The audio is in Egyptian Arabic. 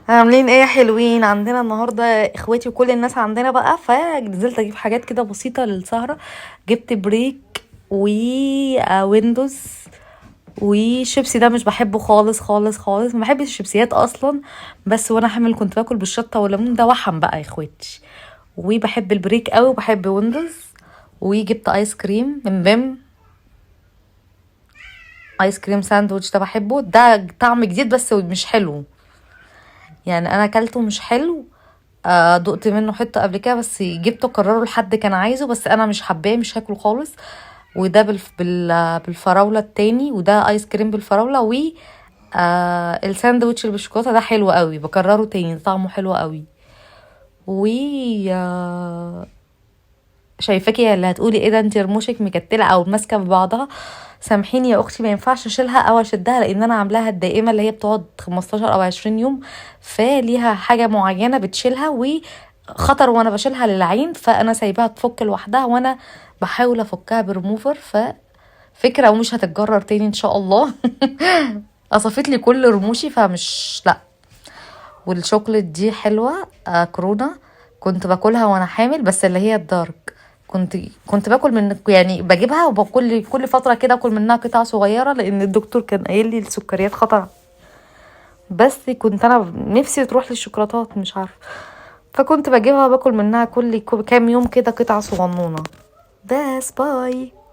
عاملين ايه يا حلوين؟ عندنا النهارده اخواتي وكل الناس عندنا بقى، فنزلت اجيب حاجات كده بسيطة للسهره. جبت بريك وويندوز وشيبسي، ده مش بحبه خالص خالص خالص، ما بحبش الشيبسيات اصلا، بس وانا حامل كنت باكل بالشطه والليمون، ده وحم بقى يا اخواتي. وبحب البريك قوي وبحب ويندوز. وجبت ايس كريم من بيم، ايس كريم ساندوتش ده بحبه، ده طعم جديد بس مش حلو، يعني انا اكلته مش حلو. دقت منه حتة قبل كده بس جبته قرره لحد كان عايزه، بس انا مش حباه مش هاكله خالص. وده بالفراوله التاني، وده ايس كريم بالفراوله. و الساندوتش اللي بالشوكولاته ده حلو قوي، بكرره تاني، ده طعمه حلو قوي. و شايفاكي يا اللي هتقولي ايه ده، انت رموشك مكتله او ماسكه في بعضها. سامحيني يا اختي، ما ينفعش اشيلها او اشدها لان انا عاملاها الدائمة اللي هي بتقعد 15 او 20 يوم، فليها حاجة معينة بتشيلها وخطر، وانا بشيلها للعين، فانا سايباها تفك لوحدها وانا بحاول افكها بريموفر. ففكره ومش هتتجرر تاني ان شاء الله. قصفت لي كل رموشي فمش لا. والشوكليت دي حلوة، كورونا كنت باكلها وانا حامل، بس اللي هي ال dark، كنت باكل من يعني بجيبها وباكل كل فترة كده، اكل منها قطع صغيرة لان الدكتور كان قايل لي السكريات خطر، بس كنت انا نفسي تروح للشوكولاتات مش عارفه، فكنت بجيبها وباكل منها كل كام يوم كده قطعه صغنونه بس. bye.